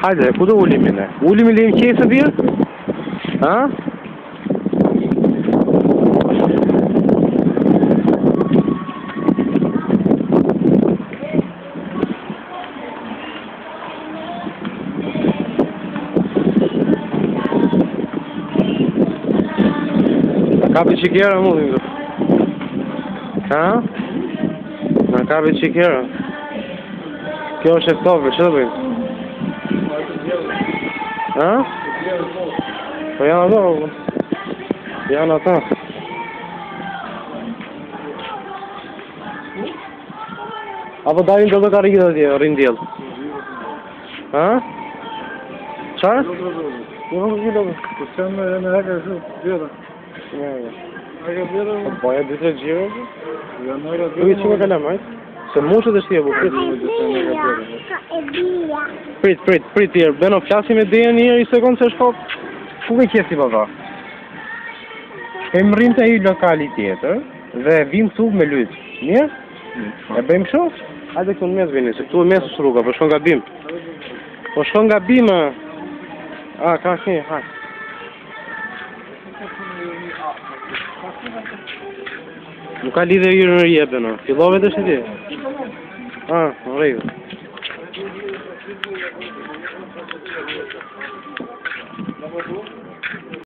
Hajde, ku do ulemi ne? Ulemi lejmë qesën bir? Ha? Na kapi çik era mu këtu. Ha? Na kapi çik era. Kjo është e ftohtë, ç'do bëjmë? Ha? Po janë ato, po. Janë ato. Apo dalim te ato karriget atje, rrimë n'diell. Ha? Çfarë? Jo, nuk e di. Po çan në në haka kështu, vjetë. Ja, ja. Haka vjetë. Po bëja dy tre xhiro. Ja, në haka vjetë. Po çka kalamajt? Se mushët është e bukur. Prit, prit, prit tjerë. Beno flasim me Dejan një herë, një sekondë se shko. Ku ke qejf ti baba? Shkojmë rrimë te ai lokali tjetër dhe vim këtu me lujt. Mirë? E bëjmë kështu? Hajde këtu në mes vini, se këtu në mes është rruga, po shkon gabim. Po shkon gabim. A, A, ka shi, hajde. Nuk ka lidhje ironia Beno. Fillove të ti? Ah, në rregull.